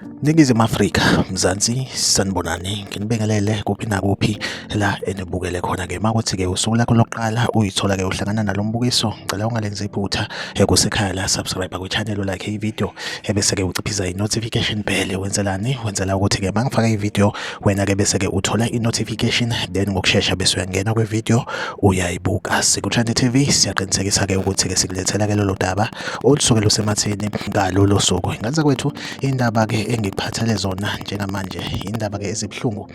Ningizimu Afrika, Mzansi, sanibonani, nginibingelele kuphi nakuphi la enibukele khona-ke. Uma kuthi-ke usuku lakho lokuqala uyithola-ke uhlangana nalo mbukiso, ngicela ungalenzi iphutha kusekhaya la, subscribe kwi-channel, like i-video, ebese-ke uciphiza i-notification bell. Wenzelani? Wenzela ukuthi-ke uma ngifaka i-video, wena-ke bese-ke uthola i-notification, then ngokushesha bese uyangena kwi-video uyayibuka. Siku-Trend TV siyaqinisekisa-ke ukuthi-ke sikulethela-ke lolo daba olusuke lusematheni ngalolo suku. Ingane kwethu, indaba-ke engikuphathele zona njengamanje, indaba-ke ezibuhlungu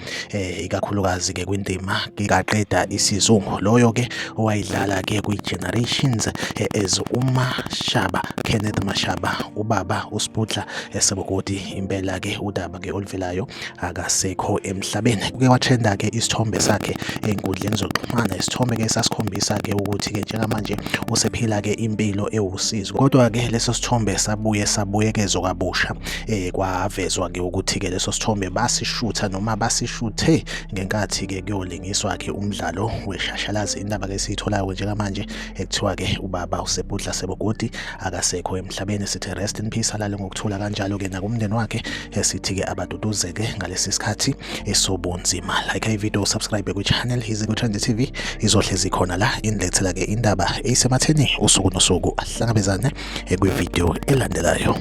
ikakhulukazi-ke kwindima kaqeda isizungu, loyo-ke owayidlala-ke kwi-Generations as uMashaba, Kenneth Mashaba, ubaba uSputla eSebogodi. Impela-ke udaba-ke oluvelayo, akasekho emhlabeni. Kuke watrenda-ke isithombe sakhe ey'nkundleni zokuxhumana, isithombe-ke esasikhombisa-ke ukuthi-ke njengamanje usephila-ke impilo ewusizo, kodwa-ke leso sithombe sabuye sabuyekezwa kabusha, kwavezwa-ke ukuthi-ke leso sithombe basishutha noma basishuthe ngenkathi-ke kuyolingiswa-ke umdlalo weshashalazi. Indaba-ke esiyitholayo njengamanje ekuthiwa-ke ubaba uSeputla Sebogodi akasekho emhlabeni. Sithi rest in peace, alale ngokuthula, kanjalo-ke nakumndeni wakhe esithi-ke abaduduzeke ngalesi sikhathi esobunzima. Like i-video, subscribe kwi-channel Iziko Trend TV, izohlezi khona la inilethela-ke indaba eyisematheni usuku nosuku. Ahlangabezane kwi-video elandelayo.